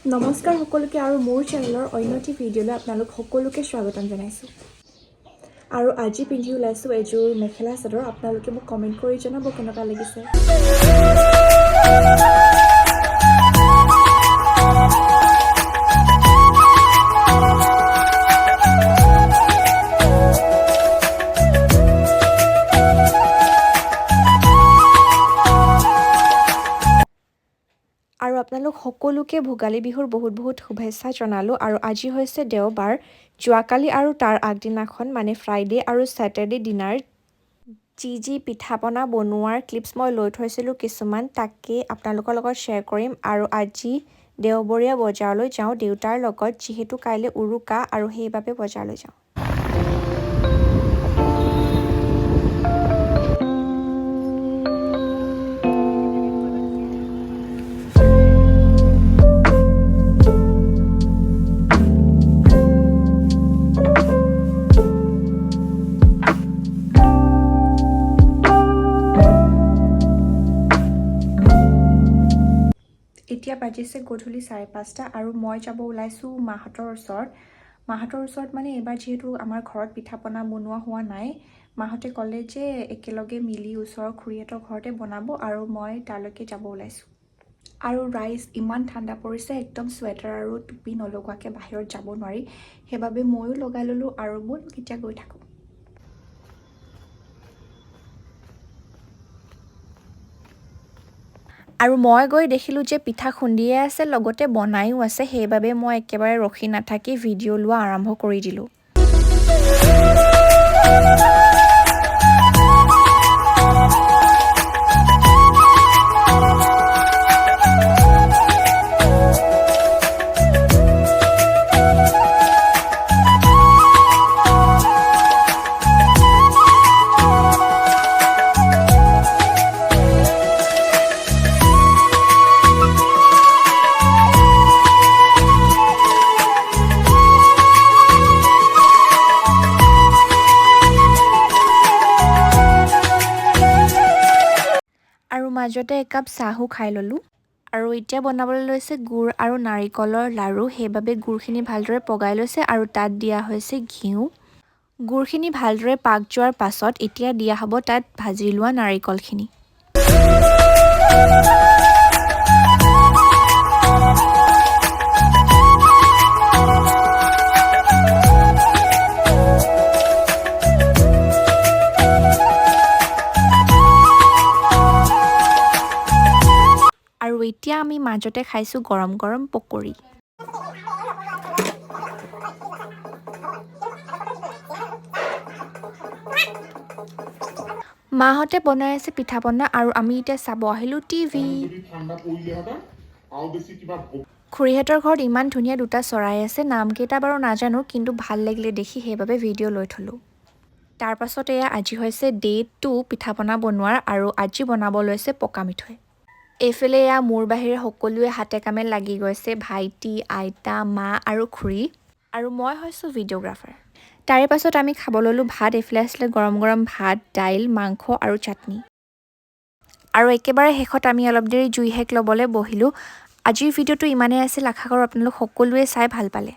নমস্কাৰ সকলোকে আৰু মোৰ চেনেলৰ অন্য এটি ভিডিঅ'লৈ আপোনালোক সকলোকে স্বাগতম জনাইছোঁ। আৰু আজি পিন্ধি ওলাইছোঁ এযোৰ মেখেলা চাদৰ। আপোনালোকে মোক কমেণ্ট কৰি জনাব কেনেকুৱা লাগিছে। আৰু আপোনালোক সকলোকে ভোগালী বিহুৰ বহুত বহুত শুভেচ্ছা জনালোঁ। আৰু আজি হৈছে দেওবাৰ। যোৱাকালি আৰু তাৰ আগদিনাখন, মানে ফ্ৰাইডে আৰু ছেটাৰডে দিনাৰ যি যি পিঠা পনা বনোৱাৰ ক্লিপছ মই লৈ থৈছিলোঁ কিছুমান, তাকেই আপোনালোকৰ লগত শ্বেয়াৰ কৰিম। আৰু আজি দেওবৰীয়া বজাৰলৈ যাওঁ দেউতাৰ লগত, যিহেতু কাইলৈ উৰুকা আৰু সেইবাবে বজাৰলৈ যাওঁ। এতিয়া বাজিছে গধূলি 5:30 আৰু মই যাব ওলাইছোঁ মাহঁতৰ ওচৰত। মাহঁতৰ ওচৰত মানে এইবাৰ যিহেতু আমাৰ ঘৰত পিঠা পনা বনোৱা হোৱা নাই, মাহঁতে ক'লে যে একেলগে মিলি ওচৰৰ খুৰীহঁতৰ ঘৰতে বনাব আৰু মই তালৈকে যাব ওলাইছোঁ। আৰু ৰাইজ, ইমান ঠাণ্ডা পৰিছে, একদম চুৱেটাৰ আৰু টুপি নলগোৱাকৈ বাহিৰত যাব নোৱাৰি। সেইবাবে ময়ো লগাই ল'লোঁ আৰু ব'লক, এতিয়া গৈ থাকোঁ। আৰু মই গৈ দেখিলোঁ যে পিঠা খুন্দিয়ে আছে, লগতে বনায়ো আছে। সেইবাবে মই একেবাৰে ৰখি নাথাকি ভিডিঅ' লোৱা আৰম্ভ কৰি দিলোঁ। আৰু মাজতে একাপ চাহো খাই ল'লোঁ। আৰু এতিয়া বনাবলৈ লৈছে গুড় আৰু নাৰিকলৰ লাড়ু। সেইবাবে গুড়খিনি ভালদৰে পগাই লৈছে আৰু তাত দিয়া হৈছে ঘিউ। গুড়খিনি ভালদৰে পাক যোৱাৰ পাছত এতিয়া দিয়া হ'ব তাত ভাজি লোৱা নাৰিকলখিনি। আৰু এতিয়া আমি মাজতে খাইছোঁ গৰম গৰম পকৰি। মাহঁতে বনাই আছে পিঠা পনা আৰু আমি এতিয়া চাব আহিলোঁ টিভি। যদি ঠাণ্ডা পৰিলেহেঁতেন আৰু বেছি কিবা খুৰীহঁতৰ ঘৰত ইমান ধুনীয়া দুটা চৰাই আছে, নামকেইটা বাৰু নাজানো, কিন্তু ভাল লাগিলে দেখি, সেইবাবে ভিডিঅ' লৈ থ'লোঁ। তাৰপাছত এয়া আজি হৈছে ডে 2 পিঠা পনা বনোৱাৰ আৰু আজি বনাব লৈছে পকা মিঠৈ। এইফালে এয়া মোৰ বাহিৰে সকলোৱে হাতে কামে লাগি গৈছে, ভাইটি, আইতা, মা আৰু খুৰী, আৰু মই হৈছোঁ ভিডিঅ'গ্ৰাফাৰ। তাৰে পাছত আমি খাব ল'লোঁ ভাত। এইফালে আছিলে গৰম গৰম ভাত, দাইল, মাংস আৰু চাটনি। আৰু একেবাৰে শেষত আমি অলপ দেৰি জুই সেক ল'বলৈ বহিলোঁ। আজিৰ ভিডিঅ'টো ইমানেই আছিল। আশা কৰোঁ আপোনালোক সকলোৱে চাই ভাল পালে।